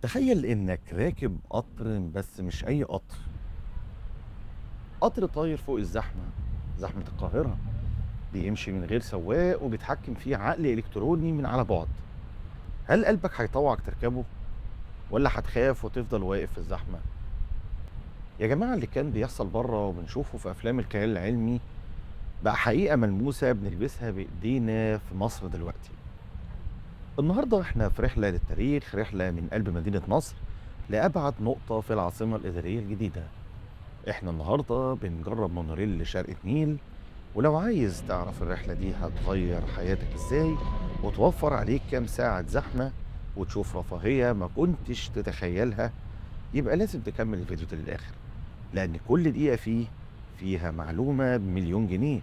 تخيل إنك راكب قطر، بس مش أي قطر. قطر طاير فوق الزحمة، زحمة القاهرة، بيمشي من غير سواق وبيتحكم فيه عقل إلكتروني من على بعد. هل قلبك هيطوعك تركبه؟ ولا هتخاف وتفضل واقف في الزحمة؟ يا جماعة، اللي كان بيحصل بره وبنشوفه في أفلام الخيال العلمي بقى حقيقة ملموسة بنلبسها بإيدينا في مصر دلوقتي. النهاردة احنا في رحلة للتاريخ، رحلة من قلب مدينة نصر لأبعد نقطة في العاصمة الإدارية الجديدة. احنا النهاردة بنجرب مونوريل شرق النيل، ولو عايز تعرف الرحلة دي هتغير حياتك ازاي وتوفر عليك كام ساعة زحمة وتشوف رفاهية ما كنتش تتخيلها، يبقى لازم تكمل الفيديو ده للآخر، لأن كل دقيقة فيها معلومة بمليون جنيه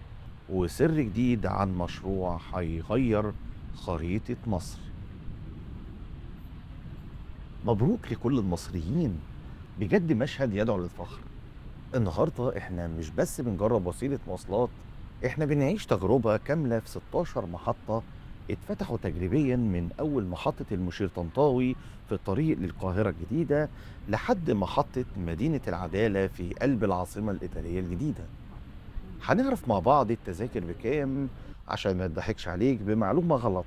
وسر جديد عن مشروع هيغير خريطة مصر. مبروك لكل المصريين، بجد مشهد يدعو للفخر. النهاردة احنا مش بس بنجرب وسيلة مواصلات، احنا بنعيش تجربة كاملة في 16 محطة اتفتحوا تجريبيا من أول محطة المشير طنطاوي في الطريق للقاهرة الجديدة لحد محطة مدينة العدالة في قلب العاصمة الإدارية الجديدة. هنعرف مع بعض التذاكر بكام عشان ما تضحكش عليك بمعلومة غلط،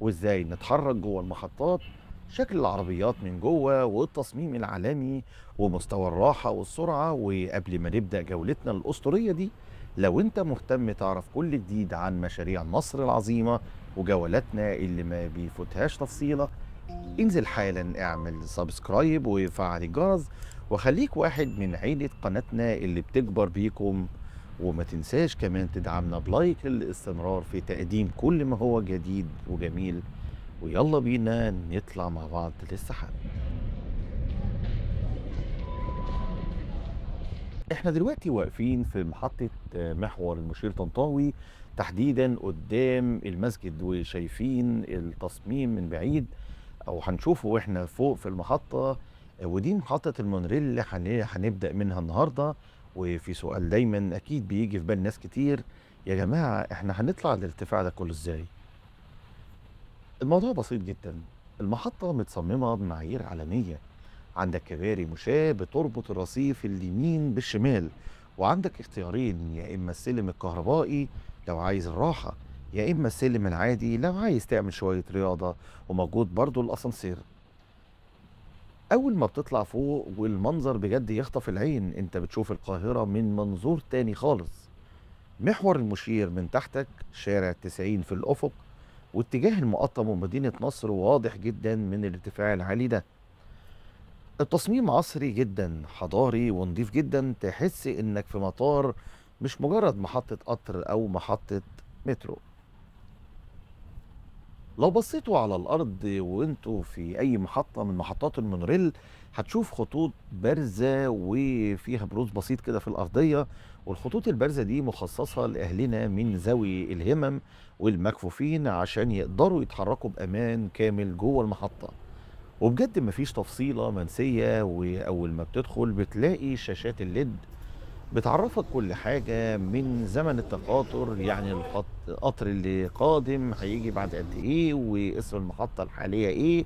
وازاي نتحرك جوه المحطات، شكل العربيات من جوه والتصميم العالمي ومستوى الراحة والسرعة. وقبل ما نبدأ جولتنا الأسطورية دي، لو انت مهتم تعرف كل جديد عن مشاريع مصر العظيمة وجولاتنا اللي ما بيفوتهاش تفصيلة، انزل حالا اعمل subscribe وفعل الجرس وخليك واحد من عيلة قناتنا اللي بتكبر بيكم. وما تنساش كمان تدعمنا ب like للاستمرار في تقديم كل ما هو جديد وجميل. ويلا بينا نطلع مع بعض للسحاب. احنا دلوقتي واقفين في محطة محور المشير طنطاوي، تحديدا قدام المسجد، وشايفين التصميم من بعيد او هنشوفه واحنا فوق في المحطة. ودي محطة المونوريل اللي هنبدأ منها النهاردة. وفي سؤال دايما اكيد بيجي في بال ناس كتير، يا جماعة احنا هنطلع الارتفاع ده كله ازاي؟ الموضوع بسيط جدا، المحطة متصممة بمعايير عالمية. عندك كباري مشاة بتربط الرصيف اليمين بالشمال، وعندك اختيارين، يا إما السلم الكهربائي لو عايز الراحة، يا إما السلم العادي لو عايز تعمل شوية رياضة، وموجود برضو الأسانسير. أول ما بتطلع فوق والمنظر بجد يخطف العين، انت بتشوف القاهرة من منظور تاني خالص. محور المشير من تحتك، شارع 90 في الأفق، واتجاه المقطم ومدينة نصر واضح جدا من الارتفاع العالي ده. التصميم عصري جدا، حضاري ونظيف جدا، تحس انك في مطار مش مجرد محطة قطر او محطة مترو. لو بصيتوا على الارض وانتوا في اي محطة من محطات المونوريل هتشوف خطوط بارزة وفيها بروز بسيط كده في الارضية، والخطوط البارزة دي مخصصة لأهلنا من ذوي الهمم والمكفوفين عشان يقدروا يتحركوا بأمان كامل جوه المحطة. وبجد مفيش تفصيلة منسية، وأول ما بتدخل بتلاقي شاشات الليد بتعرفك كل حاجة من زمن التقاطر، يعني القطر اللي قادم هيجي بعد قد إيه، واسم المحطة الحالية إيه.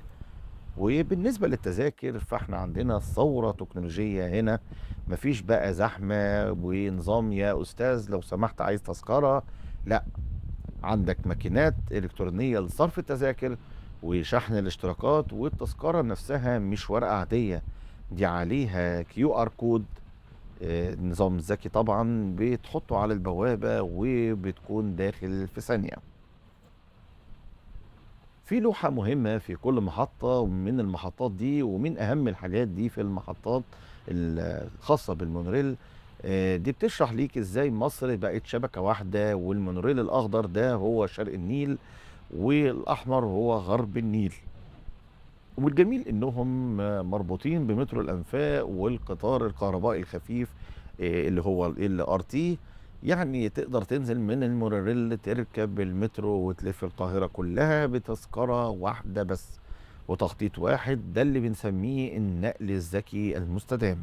وبالنسبة للتذاكر فاحنا عندنا ثورة تكنولوجية هنا، مفيش بقى زحمة ونظام يا أستاذ لو سمحت عايز تذكرة، لا، عندك ماكينات إلكترونية لصرف التذاكر وشحن الاشتراكات، والتذكرة نفسها مش ورقة عادية، دي عليها QR code، نظام ذكي طبعا بتحطه على البوابة وبتكون داخل في ثانية. في لوحة مهمة في كل محطة من المحطات دي، ومن أهم الحاجات دي في المحطات الخاصة بالمونوريل، دي بتشرح ليك ازاي مصر بقت شبكة واحدة، والمونوريل الأخضر ده هو شرق النيل والأحمر هو غرب النيل. والجميل إنهم مربوطين بمترو الأنفاق والقطار الكهربائي الخفيف، اللي هو ال LRT، يعني تقدر تنزل من المونوريل تركب المترو وتلف القاهرة كلها بتذكرة واحدة بس وتخطيط واحد. ده اللي بنسميه النقل الذكي المستدام.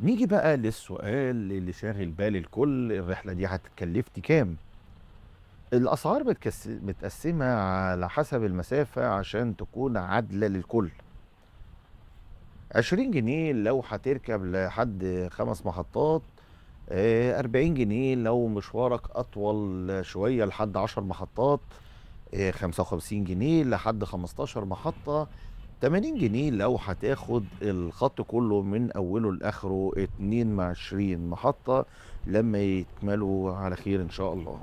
نيجي بقى للسؤال اللي شاغل بال الكل، الرحلة دي هتكلفني كام؟ الأسعار متقسمة على حسب المسافة عشان تكون عادلة للكل. 20 جنيه لو هتركب لحد 5 محطات، 40 جنيه لو مشوارك أطول شوية لحد 10 محطات، 55 جنيه لحد 15 محطة، 80 جنيه لو هتاخد الخط كله من أوله لآخره 22 محطة لما يكملوا على خير إن شاء الله.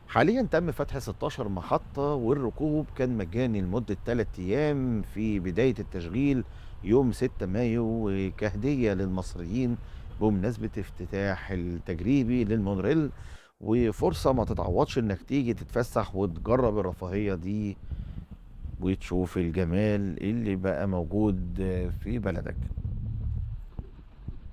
حاليا تم فتح 16 محطة، والركوب كان مجاني لمدة 3 أيام في بداية التشغيل يوم 6 مايو كهدية للمصريين بمناسبة افتتاح التجريبي للمونوريل، وفرصة ما تتعوضش انك تيجي تتفسح وتجرب الرفاهية دي وتشوف الجمال اللي بقى موجود في بلدك.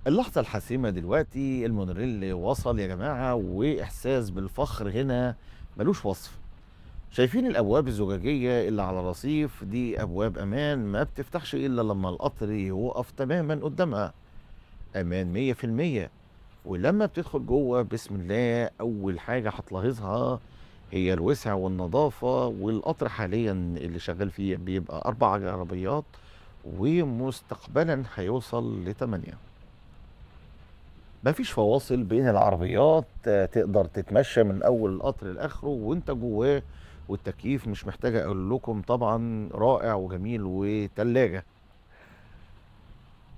اللحظة الحاسمة دلوقتي، المونوريل وصل يا جماعة، وإحساس بالفخر هنا ملوش وصف. شايفين الأبواب الزجاجية اللي على الرصيف دي؟ أبواب أمان ما بتفتحش إلا لما القطر يوقف تماما قدامها، أمان 100%. ولما بتدخل جوه بسم الله أول حاجة هتلاحظها هي الوسع والنظافة. والقطر حاليا اللي شغال فيه بيبقى 4 عربيات، ومستقبلا هيوصل ل8. مفيش فواصل بين العربيات، تقدر تتمشى من أول القطر لآخره وانت جواه، والتكييف مش محتاج أقول لكم طبعا رائع وجميل وتلاجة.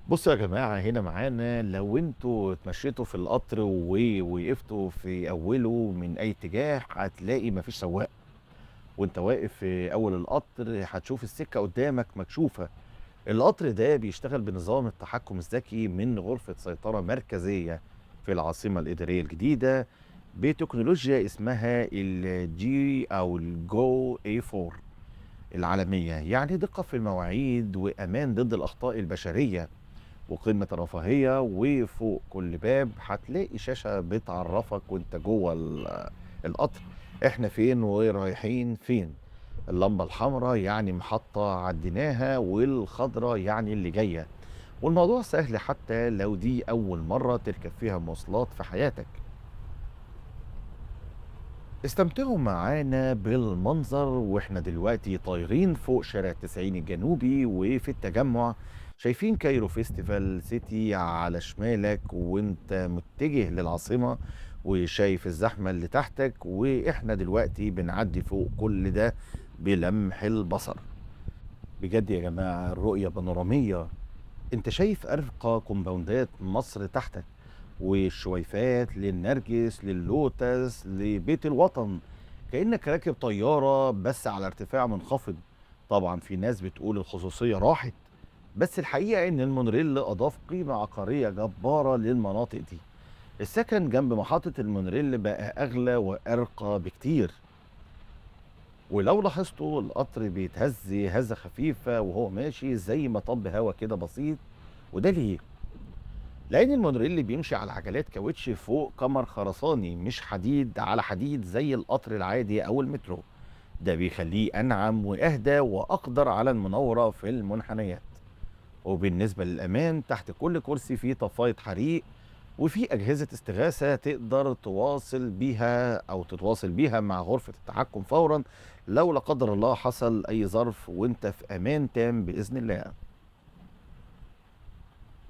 بصوا يا جماعة هنا معانا، لو انتوا اتمشيتوا في القطر ووقفتوا في أوله من أي اتجاه هتلاقي مفيش سواق، وانت واقف في أول القطر هتشوف السكة قدامك مكشوفة. القطر ده بيشتغل بنظام التحكم الذكي من غرفة سيطرة مركزية في العاصمة الإدارية الجديدة بتكنولوجيا اسمها الجي أو الجو اي فور العالمية، يعني دقة في المواعيد وأمان ضد الأخطاء البشرية وقمة الرفاهية. وفوق كل باب هتلاقي شاشة بتعرفك وانت جوه القطر احنا فين ورايحين فين. اللمبة الحمراء يعني محطة عديناها، والخضراء يعني اللي جاية. والموضوع سهل حتى لو دي أول مرة تركب فيها مواصلات في حياتك. استمتعوا معانا بالمنظر واحنا دلوقتي طايرين فوق شارع 90 الجنوبي وفي التجمع، شايفين Cairo Festival City على شمالك وانت متجه للعاصمة، وشايف الزحمة اللي تحتك، واحنا دلوقتي بنعدي فوق كل ده بلمح البصر. بجد يا جماعة الرؤية بانورامية، انت شايف أرقى كومباوندات مصر تحتك، والشويفات للنرجس للوتس لبيت الوطن، كأنك راكب طيارة بس على ارتفاع منخفض. طبعا في ناس بتقول الخصوصية راحت، بس الحقيقة ان المونوريل اضاف قيمة عقارية جبارة للمناطق دي. السكن جنب محطة المونوريل بقى اغلى وارقى بكتير. ولو لاحظتوا القطر بيتهز هزة خفيفة وهو ماشي زي مطب هوا كده بسيط، وده ليه؟ لأن المونوريل بيمشي على عجلات كاوتش فوق كمر خرساني، مش حديد على حديد زي القطر العادي أو المترو. ده بيخليه أنعم وأهدى وأقدر على المناورة في المنحنيات. وبالنسبة للأمان، تحت كل كرسي فيه طفاية حريق، وفي أجهزة استغاثة تقدر تواصل بيها أو تتواصل بيها مع غرفة التحكم فورا لو لا قدر الله حصل أي ظرف، وانت في أمان تام بإذن الله.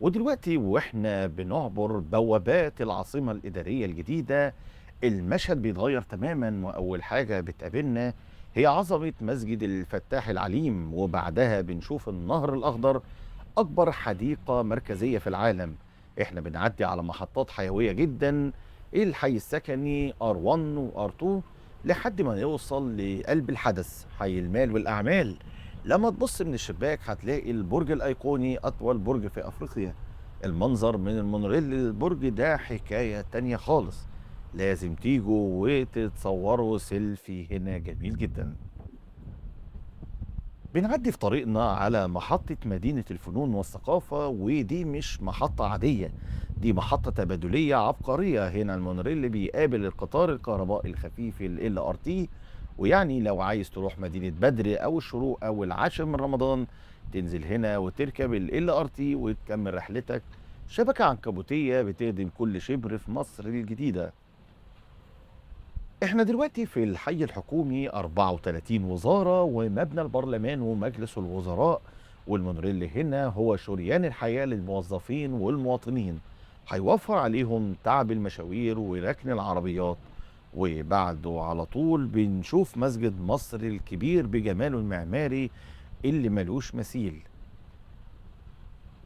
ودلوقتي واحنا بنعبر بوابات العاصمة الإدارية الجديدة، المشهد بيتغير تماما، وأول حاجة بتقابلنا هي عظمة مسجد الفتاح العليم، وبعدها بنشوف النهر الأخضر، أكبر حديقة مركزية في العالم. احنا بنعدي على محطات حيوية جدا، الحي السكني R1 و R2، لحد ما نوصل لقلب الحدث، حي المال والأعمال. لما تبص من الشباك هتلاقي البرج الأيقوني، أطول برج في أفريقيا. المنظر من المونوريل للبرج ده حكاية تانية خالص، لازم تيجوا وتتصوروا سيلفي هنا، جميل جدا. بنعدي في طريقنا على محطة مدينة الفنون والثقافة، ودي مش محطة عادية، دي محطة تبادلية عبقرية. هنا المونوريل بيقابل القطار الكهربائي الخفيف ال LRT، ويعني لو عايز تروح مدينة بدر أو الشروق أو العاشر من رمضان تنزل هنا وتركب ال LRT وتكمل رحلتك. شبكة عنكبوتية بتخدم كل شبر في مصر الجديدة. احنا دلوقتي في الحي الحكومي 34 وزارة ومبنى البرلمان ومجلس الوزراء، والمونوريل هنا هو شريان الحياة للموظفين والمواطنين، هيوفر عليهم تعب المشاوير وركن العربيات. وبعده على طول بنشوف مسجد مصر الكبير بجماله المعماري اللي ملوش مثيل.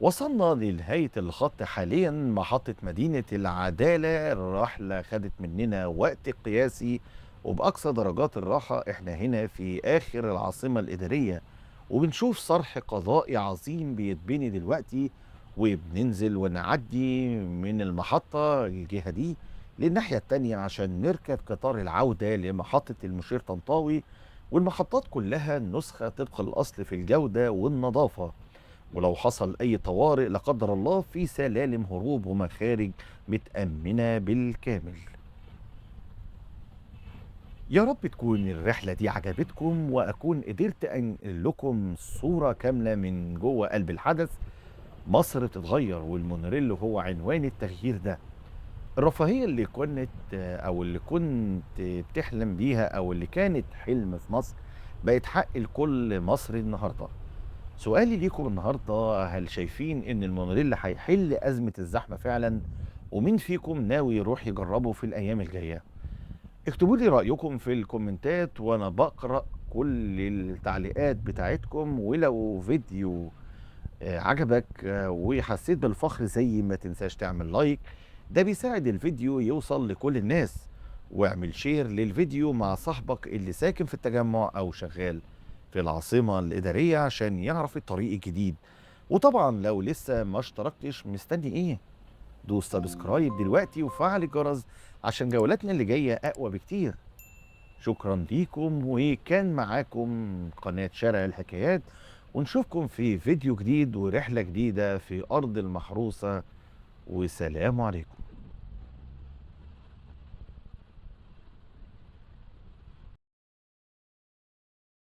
وصلنا لنهاية الخط حاليا، محطة مدينة العدالة. الرحلة خدت مننا وقت قياسي وبأقصى درجات الراحة. احنا هنا في آخر العاصمة الإدارية، وبنشوف صرح قضائي عظيم بيتبني دلوقتي، وبننزل ونعدي من المحطة الجهة دي للناحية التانية عشان نركب قطار العودة لمحطة المشير طنطاوي. والمحطات كلها نسخة طبق الأصل في الجودة والنظافة، ولو حصل أي طوارئ لا قدر الله في سلالم هروب ومخارج متأمنة بالكامل. يا رب تكون الرحلة دي عجبتكم وأكون قدرت أنقل لكم صورة كاملة من جوه قلب الحدث. مصر بتتغير والمونوريل هو عنوان التغيير ده. الرفاهية اللي كنت أو اللي كنت بتحلم بيها أو اللي كانت حلم في مصر بقت حق لكل مصري النهاردة. سؤالي ليكم النهاردة، هل شايفين إن المونوريل هيحل أزمة الزحمة فعلا؟ ومين فيكم ناوي يروح يجربه في الأيام الجاية؟ اكتبوا لي رأيكم في الكومنتات وأنا بقرأ كل التعليقات بتاعتكم. ولو فيديو عجبك وحسيت بالفخر زي ما تنساش تعمل like، ده بيساعد الفيديو يوصل لكل الناس. واعمل share للفيديو مع صاحبك اللي ساكن في التجمع أو شغال في العاصمة الإدارية عشان يعرف الطريق الجديد. وطبعا لو لسه ما اشتركتش مستني ايه؟ دوس subscribe دلوقتي وفعل الجرس عشان جولاتنا اللي جاية أقوى بكتير. شكرا ليكم، وكان معاكم قناة شارع الحكايات، ونشوفكم في فيديو جديد ورحلة جديدة في أرض المحروسة، وسلام عليكم.